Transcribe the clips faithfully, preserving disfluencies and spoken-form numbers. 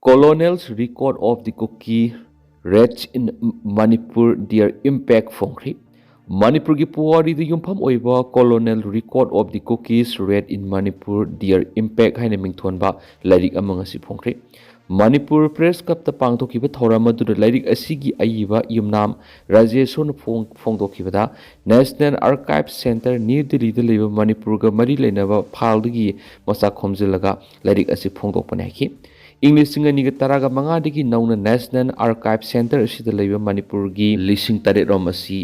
Colonel's Record of the Kuki Raids in Manipur, Their Impact ꯐꯣꯡꯈ꯭ꯔꯤ꯫ ꯃꯅꯤꯄꯨꯔꯒꯤ ꯄꯨꯋꯥꯔꯤꯗ ꯌꯨꯝꯐꯝ ꯑꯣꯏꯕ Colonel Record of the Kukis Raid in Manipur, Their Impact ꯍꯥꯏꯅ ꯃꯤꯡꯊꯣꯟꯕ ꯂꯥꯏꯔꯤꯛ ꯑꯃ ꯉꯁꯤ ꯐꯣꯡꯈ꯭ꯔꯤ꯫ ꯃꯅꯤꯄꯨꯔ ꯄ꯭ꯔꯦꯁ ꯀ꯭ꯂꯕꯇ ꯄꯥꯡꯊꯣꯛꯈꯤꯕ ꯊꯧꯔꯝ ꯑꯗꯨꯗ ꯂꯥꯏꯔꯤꯛ ꯑꯁꯤꯒꯤ ꯑꯏꯕ ꯌꯨꯝꯅꯥꯝ ꯔꯥꯖꯦꯁꯣꯔꯅ ꯐꯣꯡ-, ꯐꯣꯡꯗꯣꯛꯈꯤꯕꯗ, National Archive Centre, ꯅ꯭ꯌꯨ ꯗꯤꯜꯂꯤꯗ ꯂꯩꯕ ꯃꯅꯤꯄꯨꯔꯒ ꯃꯔꯤ ꯂꯩꯅꯕ ꯐꯥꯏꯜꯗꯒꯤ ꯃꯆꯥꯛ ꯈꯣꯝꯖꯤꯜꯂꯒ ꯂꯥꯏꯔꯤꯛ ꯑꯁꯤ ꯐꯣꯡꯗꯣꯛꯄꯅꯤ ꯍꯥꯏꯈꯤ꯫ ꯏꯪ ꯂꯤꯁꯤꯡ ꯑꯅꯤꯒ ꯇꯔꯥꯒ ꯃꯉꯥꯗꯒꯤ ꯅꯧꯅ National Archive Centre ꯑꯁꯤꯗ ꯂꯩꯕ ꯃꯅꯤꯄꯨꯔꯒꯤ ꯂꯤꯁꯤꯡ ꯇꯔꯦꯠ ꯔꯣꯝ ꯑꯁꯤ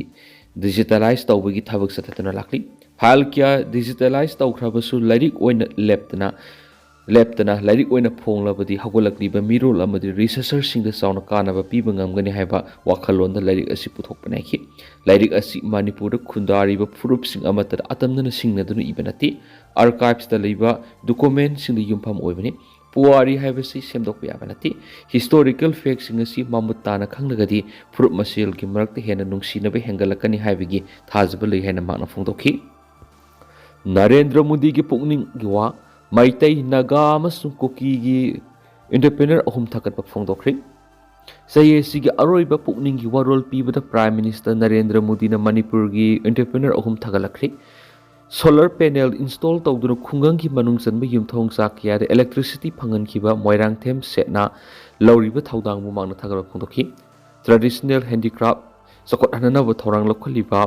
ꯗꯤꯖꯤꯇꯦꯂꯥꯏꯖ ꯇꯧꯕꯒꯤ ꯊꯕꯛ ꯆꯠꯊꯗꯨꯅ ꯂꯥꯛꯂꯤ꯫ ꯐꯥꯏꯜ ꯀꯌꯥ ꯗꯤꯖꯤꯇꯦꯂꯥꯏꯖ ꯇꯧꯈ꯭ꯔꯕꯁꯨ, ꯂꯥꯏꯔꯤꯛ ꯑꯣꯏꯅ ꯂꯦꯞꯇꯅ, ꯂꯦꯞꯇꯅ ꯂꯥꯏꯔꯤꯛ ꯑꯣꯏꯅ ꯐꯣꯡꯂꯕꯗꯤ ꯍꯧꯒꯠꯂꯛꯂꯤꯕ ꯃꯤꯔꯣꯜ ꯑꯃꯗꯤ ꯔꯤꯁꯔꯆꯔꯁꯤꯡꯗ ꯆꯥꯎꯅ ꯀꯥꯟꯅꯕ ꯄꯤꯕ ꯉꯝꯒꯅꯤ ꯍꯥꯏꯕ ꯋꯥꯈꯜꯂꯣꯟꯗ ꯂꯥꯏꯔꯤꯛ ꯑꯁꯤ ꯄꯨꯊꯣꯛꯄꯅꯤ ꯍꯥꯏꯈꯤ꯫ ꯂꯥꯏꯔꯤꯛ ꯑꯁꯤ ꯃꯅꯤꯄꯨꯔꯗ ꯈꯨꯟꯗꯥꯔꯤꯕ ꯐꯨꯔꯨꯞꯁꯤꯡ ꯑꯃꯠꯇꯗ ꯑꯇꯝꯅꯅ ꯁꯤꯡꯅꯗꯨꯅ ꯏꯕ ꯅꯠꯇꯦ꯫ ꯑꯥꯔꯀꯥꯏꯚꯁꯇ ꯂꯩꯕ ꯗꯣꯀꯨꯃꯦꯟꯁꯤꯡꯗ ꯌꯨꯝꯐꯝ ꯑꯣꯏꯕꯅꯤ꯫ ꯄꯨꯋꯥꯔꯤ ꯍꯥꯏꯕꯁꯤ ꯁꯦꯝꯗꯣꯛꯄ ꯌꯥꯕ ꯅꯠꯇꯦ꯫ ꯍꯤꯁꯇꯣꯔꯤꯀꯦꯜ ꯐꯦꯛꯁꯤꯡ ꯑꯁꯤ ꯃꯃꯨꯠ ꯇꯥꯅ ꯈꯪꯂꯒꯗꯤ ꯐꯨꯔꯨꯞ ꯃꯁꯦꯜꯒꯤ ꯃꯔꯛꯇ ꯍꯦꯟꯅ ꯅꯨꯡꯁꯤꯅꯕ ꯍꯦꯟꯒꯠꯂꯛꯀꯅꯤ ꯍꯥꯏꯕꯒꯤ ꯊꯥꯖꯕ ꯂꯩ ꯍꯥꯏꯅ ꯃꯍꯥꯛꯅ ꯐꯣꯡꯗꯣꯛꯈꯤ꯫ ꯅꯔꯦꯟꯗ꯭ꯔ ꯃꯣꯗꯤꯒꯤ ꯄꯨꯛꯅꯤꯡꯒꯤ ꯋꯥ, ꯃꯩꯇꯩ, ꯅꯥꯒꯥ ꯑꯃꯁꯨꯡ ꯀꯨꯀꯤꯒꯤ ꯑꯦꯟꯇꯔꯄ꯭ꯔꯦꯅꯔ ꯑꯍꯨꯝ ꯊꯥꯒꯠꯄ ꯐꯣꯡꯗꯣꯛꯈ꯭ꯔꯤ꯫ ꯆꯍꯤ ꯑꯁꯤꯒꯤ ꯑꯔꯣꯏꯕ ꯄꯨꯛꯅꯤꯡꯒꯤ ꯋꯥꯔꯣꯜ ꯄꯤꯕꯗ ꯄ꯭ꯔꯥꯏꯝ ꯃꯤꯅꯤꯁꯇꯔ ꯅꯔꯦꯟꯗ꯭ꯔ ꯃꯣꯗꯤꯅ ꯃꯅꯤꯄꯨꯔꯒꯤ ꯑꯦꯟꯇꯔꯄ꯭ꯔꯦꯅꯔ ꯑꯍꯨꯝ ꯊꯥꯒꯠꯂꯛꯈ꯭ꯔꯤ꯫ ꯁꯣꯂꯔ ꯄꯦꯅꯦꯜ ꯏꯟꯁꯇꯣꯜ ꯇꯧꯗꯨꯅ ꯈꯨꯡꯒꯪꯒꯤ ꯃꯅꯨꯡ ꯆꯟꯕ ꯌꯨꯝꯊꯣꯡ ꯆꯥ ꯀꯌꯥꯗ ꯏꯂꯦꯛꯇ꯭ꯔꯤꯁꯤꯇꯤ ꯐꯪꯍꯟꯈꯤꯕ ꯃꯣꯏꯔꯥꯡꯊꯦꯝ ꯁꯦꯠꯅ ꯂꯧꯔꯤꯕ ꯊꯧꯗꯥꯡꯕꯨ ꯃꯍꯥꯛꯅ ꯊꯥꯒꯠꯄ ꯐꯣꯡꯗꯣꯛꯈꯤ꯫ ꯇ꯭ꯔꯦꯗꯤꯁꯅꯦꯜ ꯍꯦꯟꯗꯤꯀ꯭ꯔꯥꯐ ꯆꯥꯎꯈꯠꯍꯟꯅꯕ ꯊꯧꯔꯥꯡ ꯂꯧꯈꯠꯂꯤꯕ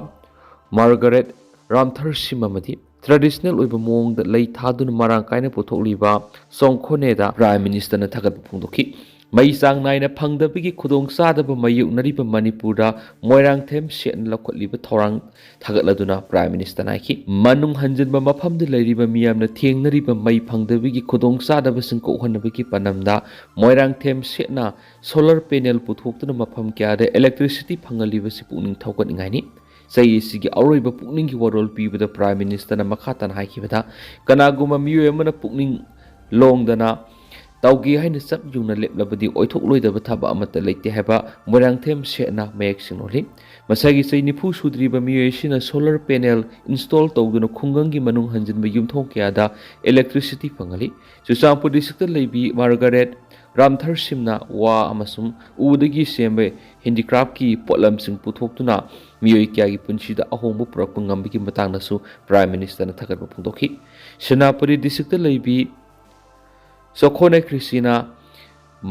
ꯃꯥꯔꯒꯔꯦꯠ ꯔꯥꯝꯊꯔꯁꯤꯝ ꯑꯃꯗꯤ ꯇ꯭ꯔꯦꯗꯤꯁꯅꯦꯜ ꯑꯣꯏꯕ ꯃꯑꯣꯡꯗ ꯂꯩ ꯊꯥꯗꯨꯅ ꯃꯔꯥꯡ ꯀꯥꯏꯅ ꯄꯨꯊꯣꯛꯂꯤꯕ ꯆꯣꯡꯈꯣꯅꯦꯗ ꯄ꯭ꯔꯥꯏꯝ ꯃꯤꯅꯤꯁꯇꯔꯅ ꯊꯥꯒꯠꯄ ꯐꯣꯡꯗꯣꯛꯈꯤ꯫ ꯃꯩ ꯆꯥꯡ ꯅꯥꯏꯅ ꯐꯪꯗꯕꯒꯤ ꯈꯨꯗꯣꯡꯆꯥꯗꯕ ꯃꯥꯌꯣꯛꯅꯔꯤꯕ ꯃꯅꯤꯄꯨꯔꯗ ꯃꯣꯏꯔꯥꯡꯊꯦꯝ ꯁꯦꯠꯅ ꯂꯧꯈꯠꯂꯤꯕ ꯊꯧꯔꯥꯡ ꯊꯥꯒꯠꯂꯗꯨꯅ ꯄ꯭ꯔꯥꯏꯝ ꯃꯤꯅꯤꯁꯇꯔꯅ ꯍꯥꯏꯈꯤ, ꯃꯅꯨꯡ ꯍꯟꯖꯤꯟꯕ ꯃꯐꯝꯗ ꯂꯩꯔꯤꯕ ꯃꯤꯌꯥꯝꯅ ꯊꯦꯡꯅꯔꯤꯕ ꯃꯩ ꯐꯪꯗꯕꯒꯤ ꯈꯨꯗꯣꯡꯆꯥꯗꯕꯁꯤꯡ ꯀꯣꯛꯍꯟꯅꯕꯒꯤ ꯄꯥꯟꯗꯝꯗ ꯃꯣꯏꯔꯥꯡꯊꯦꯝ ꯁꯦꯠꯅ ꯁꯣꯂꯔ ꯄꯦꯅꯦꯜ ꯄꯨꯊꯣꯛꯇꯨꯅ ꯃꯐꯝ ꯀꯌꯥꯗ ꯏꯂꯦꯛꯇ꯭ꯔꯤꯁꯤꯇꯤ ꯐꯪꯍꯜꯂꯤꯕꯁꯤ ꯄꯨꯛꯅꯤꯡ ꯊꯧꯒꯠꯅꯤꯡꯉꯥꯏꯅꯤ꯫ ꯆꯍꯤ ꯑꯁꯤꯒꯤ ꯑꯔꯣꯏꯕ ꯄꯨꯛꯅꯤꯡꯒꯤ ꯋꯥꯔꯣꯜ ꯄꯤꯕꯗ ꯄ꯭ꯔꯥꯏꯝ ꯃꯤꯅꯤꯁꯇꯔꯅ ꯃꯈꯥ ꯇꯥꯅ ꯍꯥꯏꯈꯤꯕꯗ, ꯀꯅꯥꯒꯨꯝꯕ ꯃꯤꯑꯣꯏ ꯑꯃꯅ ꯄꯨꯛꯅꯤꯡ ꯂꯣꯡꯗꯅ ꯇꯧꯒꯦ ꯍꯥꯏꯅ ꯆꯞ ꯌꯨꯡꯅ ꯂꯦꯞꯂꯕꯗꯤ ꯑꯣꯏꯊꯣꯛꯂꯣꯏꯗꯕ ꯊꯕꯛ ꯑꯃꯠꯇ ꯂꯩꯇꯦ ꯍꯥꯏꯕ ꯃꯣꯏꯔꯥꯡꯊꯦꯝ ꯁꯦꯠꯅ ꯃꯌꯦꯛ ꯁꯦꯡꯅ ꯎꯠꯂꯤ꯫ ꯃꯁꯥꯒꯤ ꯆꯍꯤ ꯅꯤꯐꯨ ꯁꯨꯗ꯭ꯔꯤꯕ ꯃꯤꯑꯣꯏ ꯑꯁꯤꯅ ꯁꯣꯂꯔ ꯄꯦꯅꯦꯜ ꯏꯟꯁꯇꯣꯜ ꯇꯧꯗꯨꯅ ꯈꯨꯡꯒꯪꯒꯤ ꯃꯅꯨꯡ ꯍꯟꯖꯤꯟꯕ ꯌꯨꯝꯊꯣꯡ ꯀꯌꯥꯗ ꯏꯂꯦꯛꯇ꯭ꯔꯤꯁꯤꯇꯤ ꯐꯪꯍꯜꯂꯤ꯫ ꯆꯨꯔꯆꯥꯟꯄꯨꯔ ꯗꯤꯁꯇ꯭ꯔꯤꯛꯇ ꯂꯩꯕꯤ ꯃꯥꯔꯒꯔꯦꯠ ꯔꯥꯝꯊꯔ ꯁꯤꯝꯅ ꯋꯥ ꯑꯃꯁꯨꯡ ꯎꯗꯒꯤ ꯁꯦꯝꯕ ꯍꯦꯟꯗꯤꯀ꯭ꯔꯥꯐꯀꯤ ꯄꯣꯠꯂꯝꯁꯤꯡ ꯄꯨꯊꯣꯛꯇꯨꯅ ꯃꯤꯑꯣꯏ ꯀꯌꯥꯒꯤ ꯄꯨꯟꯁꯤꯗ ꯑꯍꯣꯡꯕ ꯄꯨꯔꯛꯄ ꯉꯝꯕꯒꯤ ꯃꯇꯥꯡꯗꯁꯨ Prime Ministerꯅ ꯊꯥꯒꯠꯄ ꯐꯣꯡꯗꯣꯛꯈꯤ꯫ ꯁꯦꯅꯥꯄꯇꯤ districtꯇ ꯂꯩꯕꯤ ꯁꯣꯈꯣꯅꯦ ꯀ꯭ꯔꯤꯁꯤꯅ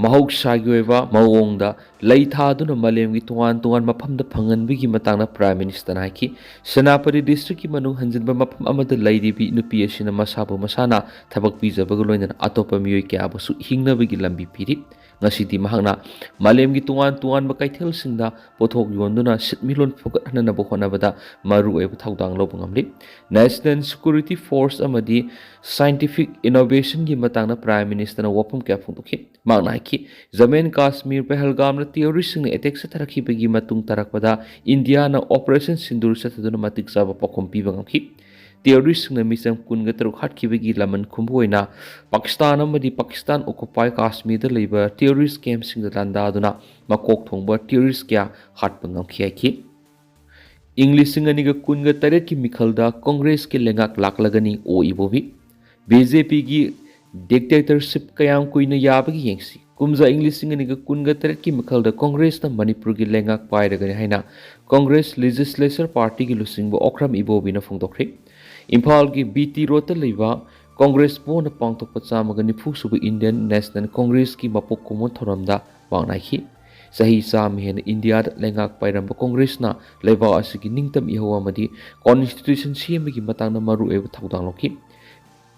ꯃꯍꯧꯁꯥꯒꯤ ꯑꯣꯏꯕ ꯃꯑꯣꯡꯗ ꯂꯩ ꯊꯥꯗꯨꯅ ꯃꯥꯂꯦꯝꯒꯤ ꯇꯣꯉꯥꯟ ꯇꯣꯉꯥꯟꯕ ꯃꯐꯝꯗ ꯐꯪꯍꯟꯕꯒꯤ ꯃꯇꯥꯡꯗ Prime Ministerꯅ ꯍꯥꯏꯈꯤ꯫ ꯁꯦꯅꯥꯄꯇꯤ districtꯀꯤ ꯃꯅꯨꯡ ꯍꯟꯖꯤꯟꯕ ꯃꯐꯝ ꯑꯃꯗ ꯂꯩꯔꯤꯕꯤ ꯅꯨꯄꯤ ꯑꯁꯤꯅ ꯃꯁꯥꯕꯨ ꯃꯁꯥꯅ ꯊꯕꯛ ꯄꯤꯖꯕꯒ ꯂꯣꯏꯅꯅ ꯑꯇꯣꯞꯄ ꯃꯤꯑꯣꯏ ꯀꯌꯥꯕꯨꯁꯨ ꯍꯤꯡꯅꯕꯒꯤ ꯂꯝꯕꯤ ꯄꯤꯔꯤ꯫ ꯉꯁꯤꯗꯤ ꯃꯍꯥꯛꯅ ꯃꯥꯂꯦꯝꯒꯤ ꯇꯣꯉꯥꯟ ꯇꯣꯉꯥꯟꯕ ꯀꯩꯊꯦꯜꯁꯤꯡꯗ ꯄꯣꯠꯊꯣꯛ ꯌꯣꯟꯗꯨꯅ ꯁꯤꯟꯃꯤꯠꯂꯣꯟ ꯐꯒꯠꯍꯟꯅꯕ ꯍꯣꯠꯅꯕꯗ ꯃꯔꯨꯑꯣꯏꯕ ꯊꯧꯗꯥꯡ ꯂꯧꯕ ꯉꯝꯂꯤ꯫ National Security Force ꯑꯃꯗꯤ Scientific Innovationꯒꯤ ꯃꯇꯥꯡꯗ Prime Ministerꯅ ꯋꯥꯐꯝ ꯀꯌꯥ ꯐꯣꯡꯗꯣꯛꯈꯤ꯫ ꯃꯍꯥꯛꯅ ꯍꯥꯏꯈꯤ, ꯖꯃꯨ ꯑꯦꯟ ꯀꯥꯁꯃꯤꯔ ꯄꯍꯜꯒꯥꯝꯗ terroristꯁꯤꯡꯅ attackꯁꯦ ꯊꯥꯔꯛꯈꯤꯕꯒꯤ ꯃꯇꯨꯡ ꯇꯥꯔꯛꯄꯗ ꯏꯟꯗꯤꯌꯥꯅ Operation Sindoor ꯆꯠꯊꯗꯨꯅ ꯃꯇꯤꯛ ꯆꯥꯕ ꯄꯥꯎꯈꯨꯝ ꯄꯤꯕ ꯉꯝꯈꯤ꯫ Terroristꯁꯤꯡꯅ ꯃꯤꯆꯝ ꯀꯨꯟꯒ ꯇꯔꯨꯛ ꯍꯥꯠꯈꯤꯕꯒꯤ ꯂꯃꯟ ꯈꯨꯝꯕ ꯑꯣꯏꯅ ꯄꯥꯀꯤꯁꯇꯥꯟ ꯑꯃꯗꯤ ꯄꯥꯀꯤꯁꯇꯥꯟ occupied ꯀꯥꯁꯃꯤꯔꯗ ꯂꯩꯕ terrorist campꯁꯤꯡꯗ ꯂꯥꯟꯗꯥꯗꯨꯅ ꯃꯀꯣꯛ ꯊꯣꯡꯕ terrorist ꯀꯌꯥ ꯍꯥꯠꯄ ꯉꯝꯈꯤ ꯍꯥꯏꯈꯤ꯫ ꯏꯪ ꯂꯤꯁꯤꯡ ꯑꯅꯤꯒ ꯀꯨꯟꯒ ꯇꯔꯦꯠꯀꯤ ꯃꯤꯈꯜꯗ ꯀꯣꯡꯒ꯭ꯔꯦꯁꯀꯤ ꯂꯩꯉꯥꯛ ꯂꯥꯛꯂꯒꯅꯤ ꯑꯣ ꯏꯕꯣꯕꯤ꯫ BJPꯒꯤ dictatorship ꯀꯌꯥꯝ ꯀꯨꯏꯅ ꯌꯥꯕꯒꯦ ꯌꯦꯡꯁꯤ꯫ ꯀꯨꯝꯖꯥ ꯏꯪ ꯂꯤꯁꯤꯡ ꯑꯅꯤꯒ ꯀꯨꯟꯒ ꯇꯔꯦꯠꯀꯤ ꯃꯤꯈꯜꯗ ꯀꯣꯡꯒ꯭ꯔꯦꯁꯅ ꯃꯅꯤꯄꯨꯔꯒꯤ ꯂꯩꯉꯥꯛ ꯄꯥꯏꯔꯒꯅꯤ ꯍꯥꯏꯅ ꯀꯣꯡꯒ꯭ꯔꯦꯁ Legislature Partyꯒꯤ ꯂꯨꯆꯤꯡꯕ ꯑꯣꯀ꯭ꯔꯝ ꯏꯕꯣꯕꯤꯅ ꯐꯣꯡꯗꯣꯛꯈ꯭ꯔꯦ꯫ ꯏꯝꯐꯥꯜꯒꯤ BT Roadꯇ ꯂꯩꯕ ꯀꯣꯡꯒ꯭ꯔꯦꯁ ꯚꯋꯟꯗ ꯄꯥꯡꯊꯣꯛꯄ ꯆꯥꯝꯃꯒ ꯅꯤꯐꯨ ꯁꯨꯕ Indian National Congressꯀꯤ ꯃꯄꯣꯛ ꯀꯨꯝꯑꯣꯟ ꯊꯧꯔꯝꯗ ꯋꯥ ꯉꯥꯡꯈꯤ꯫ ꯆꯍꯤ ꯆꯥꯝꯃ ꯍꯦꯟꯅ ꯏꯟꯗꯤꯌꯥꯗ ꯂꯩꯉꯥꯛ ꯄꯥꯏꯔꯝꯕ ꯀꯣꯡꯒ꯭ꯔꯦꯁꯅ ꯂꯩꯕꯥꯛ ꯑꯁꯤꯒꯤ ꯅꯤꯡꯇꯝ ꯏꯍꯧ ꯑꯃꯗꯤ constitution ꯁꯦꯝꯕꯒꯤ ꯃꯇꯥꯡꯗ ꯃꯔꯨꯑꯣꯏꯕ ꯊꯧꯗꯥꯡ ꯂꯧꯈꯤ꯫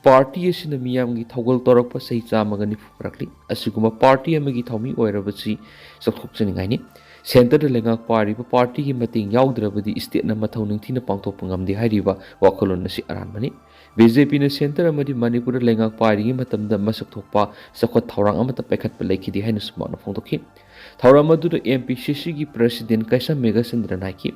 Party ꯑꯁꯤꯅ ꯃꯤꯌꯥꯝꯒꯤ ꯊꯧꯒꯜ ꯇꯧꯔꯛꯄ ꯆꯍꯤ ꯆꯥꯝꯃꯒ ꯅꯤꯐꯨ ꯐꯥꯔꯛꯂꯤ꯫ ꯑꯁꯤꯒꯨꯝꯕ party ꯑꯃꯒꯤ ꯊꯧꯃꯤ ꯑꯣꯏꯔꯕꯁꯤ ꯆꯥꯎꯊꯣꯛꯆꯅꯤꯡꯉꯥꯏꯅꯤ꯫ Centreꯗ ꯂꯩꯉꯥꯛ ꯄꯥꯏꯔꯤꯕ partyꯒꯤ ꯃꯇꯦꯡ ꯌꯥꯎꯗ꯭ꯔꯕꯗꯤ stateꯅ ꯃꯊꯧ ꯅꯤꯡꯊꯤꯅ ꯄꯥꯡꯊꯣꯛꯄ ꯉꯝꯗꯦ ꯍꯥꯏꯔꯤꯕ ꯋꯥꯈꯜꯂꯣꯟ ꯑꯁꯤ ꯑꯔꯥꯟꯕꯅꯤ꯫ BJPꯅ centre ꯑꯃꯗꯤ ꯃꯅꯤꯄꯨꯔꯗ ꯂꯩꯉꯥꯛ ꯄꯥꯏꯔꯤꯉꯩ ꯃꯇꯝꯗ ꯃꯁꯛ ꯊꯣꯛꯄ ꯆꯥꯎꯈꯠ ꯊꯧꯔꯥꯡ ꯑꯃꯠꯇ ꯄꯥꯏꯈꯠꯄ ꯂꯩꯈꯤꯗꯦ ꯍꯥꯏꯅꯁꯨ ꯃꯍꯥꯛꯅ ꯐꯣꯡꯗꯣꯛꯈꯤ꯫ ꯊꯧꯔꯝ ꯑꯗꯨꯗ MPCCꯒꯤ President ꯀꯩꯁꯥꯝ ꯃꯦꯘꯆꯟꯗ꯭ꯔꯅ ꯍꯥꯏꯈꯤ,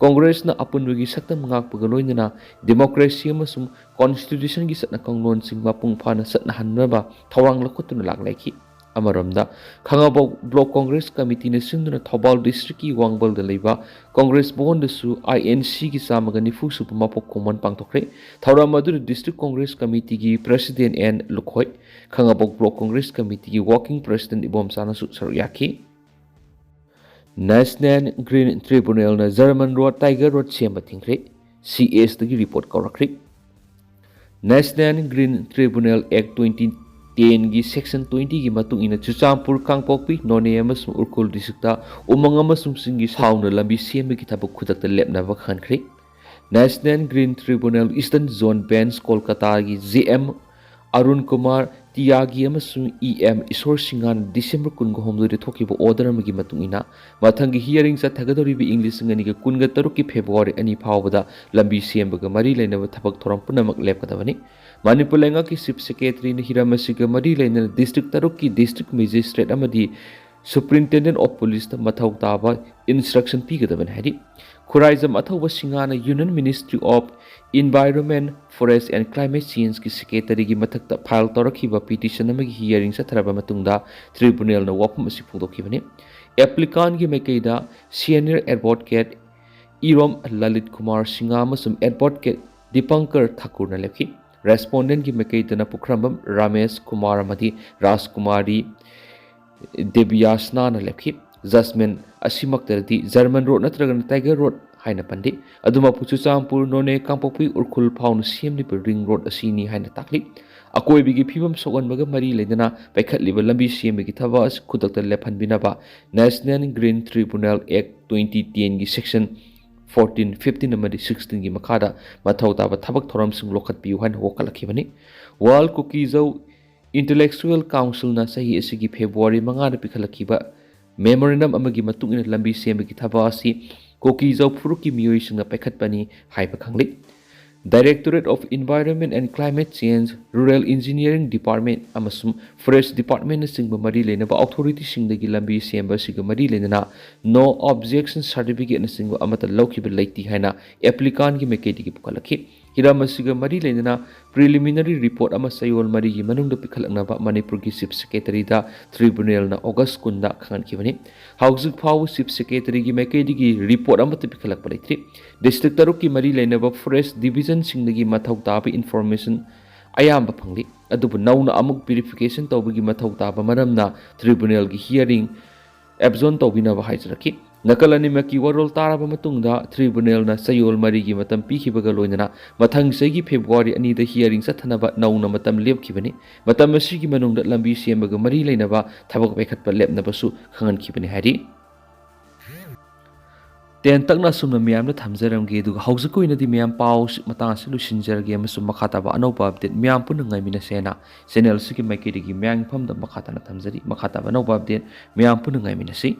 ꯀꯣꯡꯒ꯭ꯔꯦꯁꯅ ꯑꯄꯨꯟꯕꯒꯤ ꯁꯛꯇꯝ ꯉꯥꯛꯄꯒ ꯂꯣꯏꯅꯅ democracy ꯑꯃꯁꯨꯡ constitutionꯒꯤ ꯆꯠꯅ ꯀꯥꯡꯂꯣꯟꯁꯤꯡ ꯃꯄꯨꯡ ꯐꯥꯅ ꯆꯠꯅꯍꯟꯅꯕ ꯊꯧꯔꯥꯡ ꯂꯧꯈꯠꯇꯨꯅ ꯂꯥꯛꯂꯦ ꯍꯥꯏꯈꯤ꯫ ꯑꯃꯔꯣꯝꯗ, ꯈꯥꯉꯕꯣꯛ ꯕ꯭ꯂꯣꯛ ꯀꯣꯡꯒ꯭ꯔꯦꯁ ꯀꯃꯤꯇꯤꯅ ꯁꯤꯟꯗꯨꯅ ꯊꯧꯕꯥꯜ ꯗꯤꯁꯇ꯭ꯔꯤꯛꯀꯤ ꯋꯥꯡꯕꯜꯗ ꯂꯩꯕ ꯀꯣꯡꯒ꯭ꯔꯦꯁ ꯚꯋꯟꯗꯁꯨ ꯑꯥꯏ ꯑꯦꯟ ꯁꯤꯒꯤ ꯆꯥꯝꯃꯒ ꯅꯤꯐꯨ ꯁꯨꯕ ꯃꯄꯣꯛ ꯀꯨꯝꯑꯣꯟ ꯄꯥꯡꯊꯣꯛꯈ꯭ꯔꯦ꯫ ꯊꯧꯔꯝ ꯑꯗꯨꯗ ꯗꯤꯁꯇ꯭ꯔꯤꯛ ꯀꯣꯡꯒ꯭ꯔꯦꯁ ꯀꯃꯤꯇꯤꯒꯤ president N Lukhoi, Khangabok block Congress ꯀꯃꯤꯇꯤꯒꯤ ꯋꯥꯔꯀꯤꯡ ꯄ꯭ꯔꯦꯁꯤꯗꯦꯟ ꯏꯕꯣꯝꯆꯥꯅꯁꯨ ꯁꯔꯨꯛ ꯌꯥꯈꯤ꯫ National Green Tribunalꯅ ꯖꯔꯃꯟ ꯔꯣꯗ, ꯇꯥꯏꯒꯔ ꯔꯣꯗ ꯁꯦꯝꯕ ꯊꯤꯡꯈ꯭ꯔꯦ꯫ ꯁꯤ ꯑꯦꯁꯇꯒꯤ ꯔꯤꯄꯣꯔꯠ ꯀꯧꯔꯛꯈ꯭ꯔꯦ꯫ National Green Tribunal Act twenty ten ꯒꯤ section twenty ꯒꯤ ꯃꯇꯨꯡ ꯏꯟꯅ ꯆꯨꯔꯆꯥꯟꯄꯨꯔ, ꯀꯥꯡꯄꯣꯛꯄꯤ, ꯅꯣꯅꯦ ꯑꯃꯁꯨꯡ ꯎꯈ꯭ꯔꯨꯜ ꯗꯤꯁꯇ꯭ꯔꯤꯛꯇ ꯎꯃꯪ ꯑꯃꯁꯨꯡ ꯆꯤꯡꯒꯤ ꯁꯥꯎꯅ ꯂꯝꯕꯤ ꯁꯦꯝꯕꯒꯤ ꯊꯕꯛ ꯈꯨꯗꯛꯇ ꯂꯦꯞꯅꯕ ꯈꯪꯍꯟꯈ꯭ꯔꯦ꯫ National Green Tribunal Eastern Zone Bench ꯀꯣꯜꯀꯇꯥꯒꯤ ꯖꯦ ꯑꯦꯝ ꯑꯔꯨꯟ ꯀꯨꯃꯥꯔ ꯇꯤꯌꯥꯒꯤ ꯑꯃꯁꯨꯡ ꯏ ꯑꯦꯝ ꯏꯁꯣꯔ ꯁꯤꯡꯍꯥꯅ ꯗꯤꯁꯦꯝꯕꯔ ꯀꯨꯟꯒ ꯍꯨꯝꯗꯣꯏꯗ ꯊꯣꯛꯈꯤꯕ ꯑꯣꯔꯗꯔ ꯑꯃꯒꯤ ꯃꯇꯨꯡ ꯏꯟꯅ, ꯃꯊꯪꯒꯤ ꯍꯤꯌꯔꯤꯡ ꯆꯠꯊꯒꯗꯧꯔꯤꯕ ꯏꯪ ꯂꯤꯁꯤꯡ ꯑꯅꯤꯒ ꯀꯨꯟꯒ ꯇꯔꯨꯛꯀꯤ ꯐꯦꯕ꯭ꯔꯨꯋꯥꯔꯤ ꯑꯅꯤ ꯐꯥꯎꯕꯗ ꯂꯝꯕꯤ ꯁꯦꯝꯕꯒ ꯃꯔꯤ ꯂꯩꯅꯕ ꯊꯕꯛ ꯊꯧꯔꯝ ꯄꯨꯝꯅꯃꯛ ꯂꯦꯞꯀꯗꯕꯅꯤ꯫ ꯃꯅꯤꯄꯨꯔ ꯂꯩꯉꯥꯛꯀꯤ ꯆꯤꯐ ꯁꯦꯀ꯭ꯔꯦꯇꯔꯤꯅ ꯍꯤꯔꯝ ꯑꯁꯤꯒ ꯃꯔꯤ ꯂꯩꯅꯅ ꯗꯤꯁꯇ꯭ꯔꯤꯛ ꯇꯔꯨꯛꯀꯤ ꯗꯤꯁꯇ꯭ꯔꯤꯛ ꯃꯦꯖꯤꯁꯇ꯭ꯔꯦꯠ ꯑꯃꯗꯤ ꯁꯨꯄ꯭ꯔꯤꯟꯇꯦꯟꯗꯦꯟ ꯑꯣꯐ ꯄꯨꯂꯤꯁꯇ ꯃꯊꯧ ꯇꯥꯕ ꯏꯟꯁꯇ꯭ꯔꯛꯁꯟ ꯄꯤꯒꯗꯕꯅꯤ ꯍꯥꯏꯔꯤ꯫ Khuraijam ꯑꯊꯧꯕ ꯁꯤꯡꯍꯥꯅ Union Ministry of Environment, Forest and Climate Changeꯀꯤ ꯁꯦꯀ꯭ꯔꯦꯇꯔꯤꯒꯤ ꯃꯊꯛꯇ ꯐꯥꯏꯜ ꯇꯧꯔꯛꯈꯤꯕ ꯄꯤꯇꯤꯁꯟ ꯑꯃꯒꯤ ꯍꯤꯌꯔꯤꯡ ꯆꯠꯊꯔꯕ ꯃꯇꯨꯡꯗ ꯇ꯭ꯔꯤꯕꯨꯅꯦꯜꯅ ꯋꯥꯐꯝ ꯑꯁꯤ ꯐꯣꯡꯗꯣꯛꯈꯤꯕꯅꯤ꯫ ꯑꯦꯄ꯭ꯂꯤꯀꯥꯟꯒꯤ ꯃꯥꯏꯀꯩꯗ ꯁꯦꯅꯤꯌꯔ ꯑꯦꯗꯚꯣꯀꯦꯠ ꯏꯔꯣꯝ ꯂꯂꯤꯠ ꯀꯨꯃꯥꯔ ꯁꯤꯡꯍ ꯑꯃꯁꯨꯡ ꯑꯦꯗꯚꯣꯀꯦꯠ ꯗꯤꯄꯪꯀꯔ ꯊꯥꯀꯨꯔꯅ ꯂꯦꯞꯈꯤ꯫ ꯔꯦꯁꯄꯣꯟꯗꯦꯟꯒꯤ ꯃꯥꯏꯀꯩꯗꯅ ꯄꯨꯈ꯭ꯔꯝꯕꯝ ꯔꯥꯃꯦꯁ ꯀꯨꯃꯥꯔ ꯑꯃꯗꯤ ꯔꯥꯖꯀꯨꯃꯥꯔꯤ ꯗꯦꯕꯤꯌꯥꯁꯅꯥꯅ ꯂꯦꯞꯈꯤ꯫ ꯖꯁꯃꯦꯟ ꯑꯁꯤꯃꯛꯇꯗꯤ ꯖꯔꯃꯟ ꯔꯣꯗ ꯅꯠꯇ꯭ꯔꯒꯅ ꯇꯥꯏꯒꯔ ꯔꯣꯗ ꯍꯥꯏꯅ ꯄꯟꯗꯦ꯫ ꯑꯗꯨꯃꯛꯄꯨ ꯆꯨꯔꯆꯥꯟꯄꯨꯔ, ꯅꯣꯅꯦ, ꯀꯥꯡꯄꯣꯛꯄꯤ, ꯎꯈ꯭ꯔꯨꯜ ꯐꯥꯎꯅ ꯁꯦꯝꯂꯤꯕ ꯔꯤꯡ ꯔꯣꯗ ꯑꯁꯤꯅꯤ ꯍꯥꯏꯅ ꯇꯥꯛꯂꯤ꯫ ꯑꯀꯣꯏꯕꯒꯤ ꯐꯤꯕꯝ ꯁꯣꯛꯍꯟꯕꯒ ꯃꯔꯤ ꯂꯩꯅꯅ ꯄꯥꯏꯈꯠꯂꯤꯕ ꯂꯝꯕꯤ ꯁꯦꯝꯕꯒꯤ ꯊꯕꯛ ꯑꯁꯤ ꯈꯨꯗꯛꯇ ꯂꯦꯞꯍꯟꯕꯤꯅꯕ National Green Tribunal Act twenty ten ꯒꯤ section fourteen, fifteen ꯑꯃꯗꯤ sixteen ꯒꯤ ꯃꯈꯥꯗ ꯃꯊꯧ ꯇꯥꯕ ꯊꯕꯛ ꯊꯧꯔꯝꯁꯤꯡ ꯂꯧꯈꯠꯄꯤꯌꯨ ꯍꯥꯏꯅ ꯋꯥꯀꯠꯂꯛꯈꯤꯕꯅꯤ꯫ World Kuki-Zo Intellectual Councilꯅ ꯆꯍꯤ ꯑꯁꯤꯒꯤ ꯐꯦꯕ꯭ꯔꯨꯋꯥꯔꯤ ꯃꯉꯥꯗ ꯄꯤꯈꯠꯂꯛꯈꯤꯕ ꯃꯦꯃꯣꯔꯦꯟꯗꯝ ꯑꯃꯒꯤ ꯃꯇꯨꯡ ꯏꯟꯅ ꯂꯝꯕꯤ ꯁꯦꯝꯕꯒꯤ ꯊꯕꯛ ꯑꯁꯤ ꯀꯨꯀꯤ-ꯖꯣ ꯐꯨꯔꯨꯞꯀꯤ ꯃꯤꯑꯣꯏꯁꯤꯡꯅ ꯄꯥꯏꯈꯠꯄꯅꯤ ꯍꯥꯏꯕ ꯈꯪꯂꯤ꯫ Directorate of Environment and Climate Change, Rural Engineering Department ꯑꯃꯁꯨꯡ Forest Departmentꯅꯆꯤꯡꯕ ꯃꯔꯤ ꯂꯩꯅꯕ ꯑꯣꯊꯣꯔꯤꯇꯤꯁꯤꯡꯗꯒꯤ ꯂꯝꯕꯤ ꯁꯦꯝꯕ ꯑꯁꯤꯒ ꯃꯔꯤ ꯂꯩꯅꯅ No Objection Certificateꯅꯆꯤꯡꯕ ꯑꯃꯠꯇ ꯂꯧꯈꯤꯕ ꯂꯩꯇꯦ ꯍꯥꯏꯅ ꯑꯦꯄ꯭ꯂꯤꯀꯥꯟꯒꯤ ꯃꯥꯏꯀꯩꯗꯒꯤ ꯄꯨꯈꯠꯂꯛꯈꯤ꯫ ꯍꯤꯔꯝ ꯑꯁꯤꯒ ꯃꯔꯤ ꯂꯩꯅꯅ preliminary report ꯑꯃ ꯆꯌꯣꯜ ꯃꯔꯤꯒꯤ ꯃꯅꯨꯡꯗ ꯄꯤꯈꯠꯂꯛꯅꯕ ꯃꯅꯤꯄꯨꯔꯒꯤ Chief Secretaryꯗ tribunalꯅ August ꯀꯨꯟꯗ ꯈꯪꯍꯟꯈꯤꯕꯅꯤ꯫ ꯍꯧꯖꯤꯛ ꯐꯥꯎꯕ Chief Secretaryꯒꯤ ꯃꯥꯏꯀꯩꯗꯒꯤ report ꯑꯃꯠꯇ ꯄꯤꯈꯠꯂꯛꯄ ꯂꯩꯇ꯭ꯔꯤ꯫ District ꯇꯔꯨꯛꯀꯤ ꯃꯔꯤ ꯂꯩꯅꯕ forest divisionꯁꯤꯡꯗꯒꯤ ꯃꯊꯧ ꯇꯥꯕ information ꯑꯌꯥꯝꯕ ꯐꯪꯂꯤ, ꯑꯗꯨꯕꯨ ꯅꯧꯅ ꯑꯃꯨꯛ verification ꯇꯧꯕꯒꯤ ꯃꯊꯧ ꯇꯥꯕ ꯃꯔꯝꯅ tribunalꯒꯤ hearing adjourn ꯇꯧꯕꯤꯅꯕ ꯍꯥꯏꯖꯔꯛꯈꯤ꯫ ꯅꯥꯀꯜ ꯑꯅꯤꯃꯛꯀꯤ ꯋꯥꯔꯣꯜ ꯇꯥꯔꯕ ꯃꯇꯨꯡꯗ tribunalꯅ ꯆꯌꯣꯜ ꯃꯔꯤꯒꯤ ꯃꯇꯝ ꯄꯤꯈꯤꯕꯒ ꯂꯣꯏꯅꯅ ꯃꯊꯪ ꯆꯍꯤꯒꯤ February ꯑꯅꯤꯗ hearing ꯆꯠꯊꯅꯕ ꯅꯧꯅ ꯃꯇꯝ ꯂꯦꯞꯈꯤꯕꯅꯤ꯫ ꯃꯇꯝ ꯑꯁꯤꯒꯤ ꯃꯅꯨꯡꯗ ꯂꯝꯕꯤ ꯁꯦꯝꯕꯒ ꯃꯔꯤ ꯂꯩꯅꯕ ꯊꯕꯛ ꯄꯥꯏꯈꯠꯄ ꯂꯦꯞꯅꯕꯁꯨ ꯈꯪꯍꯟꯈꯤꯕꯅꯤ ꯍꯥꯏꯔꯤ꯫ ꯇꯦꯟꯇꯛꯅ ꯑꯁꯨꯝꯅ ꯃꯌꯥꯝꯗ ꯊꯝꯖꯔꯝꯒꯦ, ꯑꯗꯨꯒ ꯍꯧꯖꯤꯛꯀꯤ ꯑꯣꯏꯅꯗꯤ ꯃꯌꯥꯝ ꯄꯥꯎ ꯃꯇꯥꯡ ꯑꯁꯤ ꯂꯣꯏꯁꯤꯟꯖꯔꯒꯦ, ꯑꯃꯁꯨꯡ ꯃꯈꯥ ꯇꯥꯕ ꯑꯅꯧꯕ update ꯃꯌꯥꯝ ꯄꯨꯟꯅ ꯉꯥꯏꯃꯤꯟꯅꯁꯦꯅ channel ꯑꯁꯤꯒꯤ ꯃꯥꯏꯀꯩꯗꯒꯤ ꯃꯌꯥꯝꯒꯤ ꯃꯐꯝꯗ ꯃꯈꯥ ꯇꯥꯅ ꯊꯝꯖꯔꯤ꯫ ꯃꯈꯥ ꯇꯥꯕ ꯑꯅꯧꯕ update ꯃꯌꯥꯝ ꯄꯨꯟꯅ ꯉꯥꯏꯃꯤꯟꯅꯁꯤ꯫